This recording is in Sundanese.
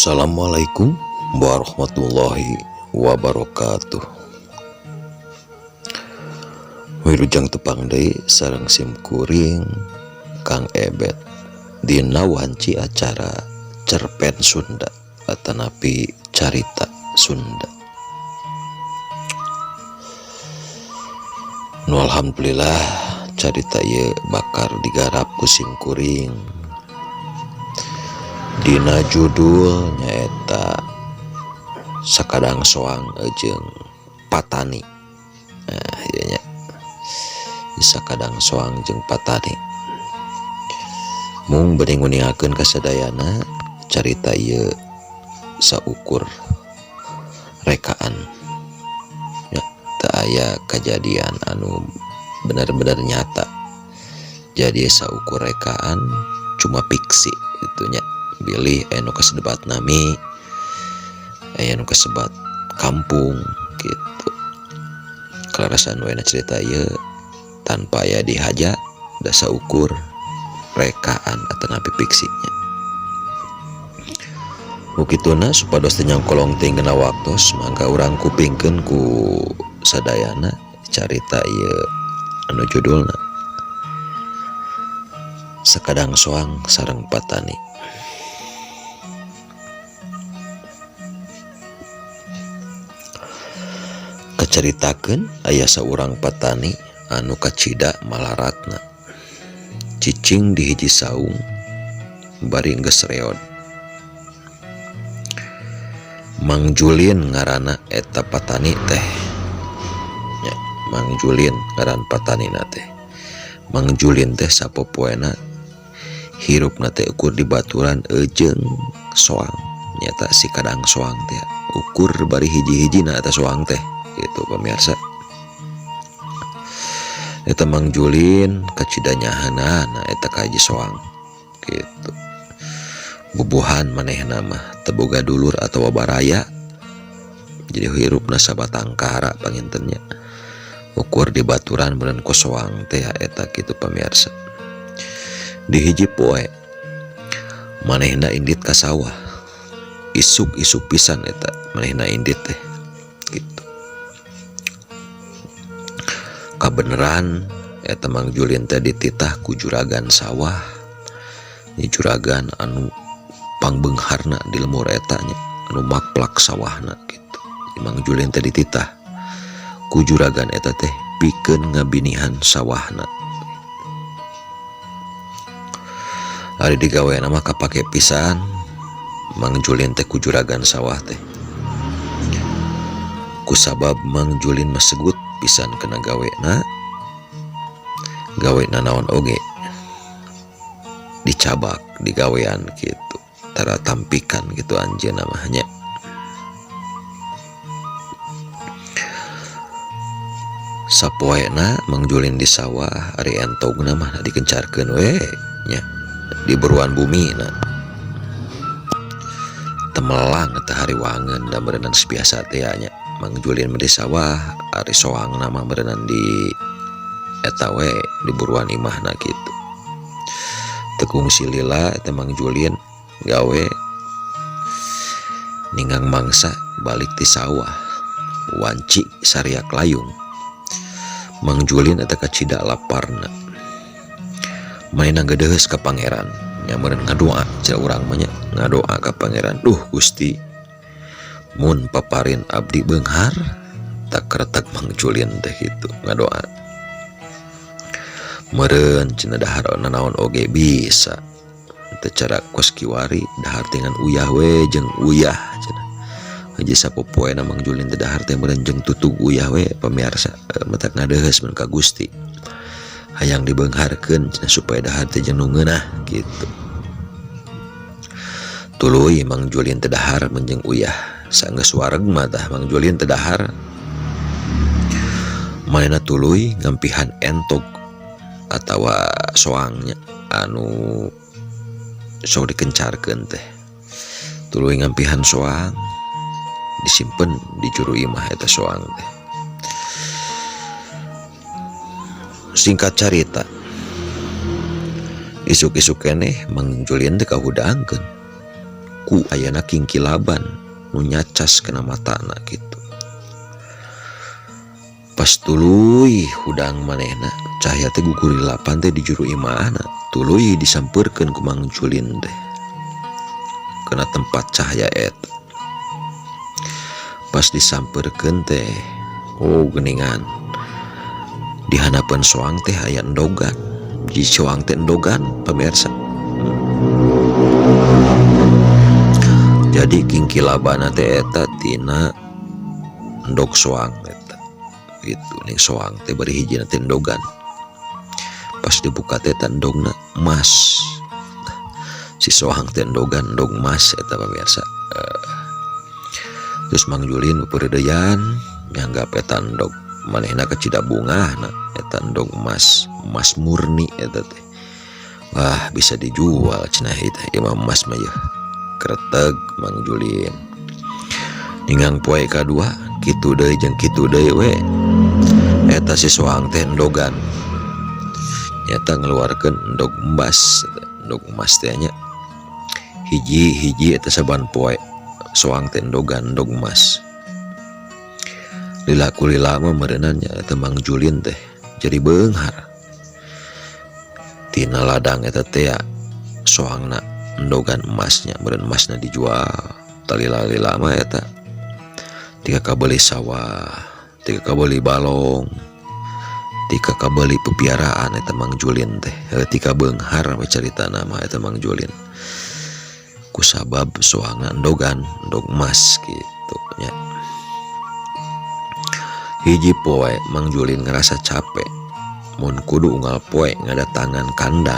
Assalamualaikum warahmatullahi wabarakatuh. Wilujeng tepang deui sareng sim kuring Kang Ebet dina wanci acara Cerpen Sunda atanapi Carita Sunda. Nu alhamdulillah carita ieu bakar digarap ku sim kuring. Dina judul nyaeta Sakadang Soang jeung Patani. Nah, ieu nya. Sakadang Soang jeung Patani. Mung bade nguningakeun ka sadayana carita ieu saukur rekaan. Nya teu aya kajadian anu bener-bener nyata. Jadi saukur rekaan cuma fiksi kitu nya. Bilih aya nu kasebat nami, aya nu kasebat kampung gitu. Kaleresan we na cerita ieu tanpa aya dihaja da saukur rekaan atanapi fiksinya. Nu kituna supados teu nyangkolong teuing dina waktos mangga urang kupingkeun ku sadayana carita ieu anu judulna Sakadang Soang sareng Patani. Kacaritakeun aya saurang patani anu kacida malaratna. Cicing di hiji saung bari geus reod. Mang Julin ngaranna eta patani teh. Nya, Mang Julin ngaran patanina teh. Mang Julin teh sapopoena hirupna teh ukur dibaturan eujeung soang. Nyata si kadang soang teh ukur bari hiji-hijina eta soang teh gitu pemirsa. Eta Mang Julin kacida nyahanana eta ka hiji soang gitu. Bubuhan manehna mah teu boga dulur atawa baraya. Jadi hirupna sabatangkara pangintennya. Ukur dibaturan meureun ku soang teh eta kitu pemirsa. Di hiji poe manehna indit ka sawah. Isuk-isuk pisan eta manehna indit teh gitu. Kabeneran eta Mang Julin teh dititah ku juragan sawah. Ni juragan anu pangbeungharna di lemur eta nya, anu makplak sawahna gitu. Mang Julin teh dititah ku juragan eta teh pikeun ngabinihan sawahna. Ari digaweana mah kapake pisan Mang Julin teh ku juragan sawah teh. Kusabab Mang Julin mah segut pisan kena gawena, gawena naon oge dicabak digawean gitu, tara tampikan gitu anjeunna mah nya. Sapoena Mang Julin di sawah ari entogna mah dikencarkeun we nya di buruan bumi na. Temelang teh hariwangeun da meureunnan biasa teh nya. Mang Julin mah di sawah ari soangna mah meureunnan di eta we di buruan imahna kitu. Teu kungsi lila eta Mang Julin gawe ningang mangsa balik ti sawah wanci sariak layung. Mang Julin eta kacida laparna. Manehna gedeheus ka pangeran nya meureun ngadoa cenah urang mah nya, ngadoa ka pangeran, duh Gusti mun paparin abdi beunghar tak kretek Mang Julin teh kitu ngadoa. Meureun cenah dahar nanaon oge bisa teu cara kos kiwari dahar teh ngan uyah we jeung uyah cenah. Hiji sapopoena Mang Julin teh dahar teh meureun jeung tutug uyah we pamirsa, matak ngadeheus mun ka Gusti. Hayang dibeungharkeun cenah supaya dahar teh jeung nu ngeunah kitu. Tuluy Mang Julin teh dahar mun jeung uyah. Sanggeus wareg mah tah Mang Julin teh dahar. Manehna tuluy ngampihan entog atawa soangnya anu sok dikencarkeun teh. Tuluy ngampihan soang disimpen di juru imah eta soang teh. Singkat carita, isuk-isuk keneh Mang Julin teh kahudangkeun. Ku ayana kingkilaban nu nyacas kana matana kitu. Pas tuluy hudang manehna cahaya teh gugurilapan teh di juru imahna, tuluy disampeurkeun ku Mang Julin teh kana tempat cahaya eta. Pas disampeurkeun teh, oh, geuningan di handapeun soang teh aya endogan. Di soang teh endogan, pemirsa. Jadi kingkilabana teh eta tina endog soang eta gitu. Ning soang teh bari hiji teh endogan. Pas dibuka teh eta endogna emas. Si soang teh endogan endog emas eta, pemirsa. Terus Mang Julin peureudeuyan nyanggap eta endog, manehna kacida bungahna eta endog emas, emas murni eta teh. Wah, bisa dijual cenah eta ieu mah, emas mah yeuh. Kreteg Mang Julin. Ningang poe kadua kitu deui jeung kitu deui we, eta si soang teh endogan nyata ngeluarkeun endog emas. Endog emas teh nya hiji-hiji eta. Saban poe soang teh endogan endog emas. Lila kulila mah meureunan nya eta Mang Julin teh jadi beunghar tina ladang eta teh ya, soangna endogan emasnya meureun, emasna dijual. Talila-lila mah eta tika kabeli sawah, tika kabeli balong, tika kabeli pepiaraan eta Mang Julin teh. Tika beunghar we caritana mah eta Mang Julin kusabab soangna endogan endog emas gitu nya. Hiji poe Mang Julin ngerasa capek mun kudu unggal poe ngadatangan kandang.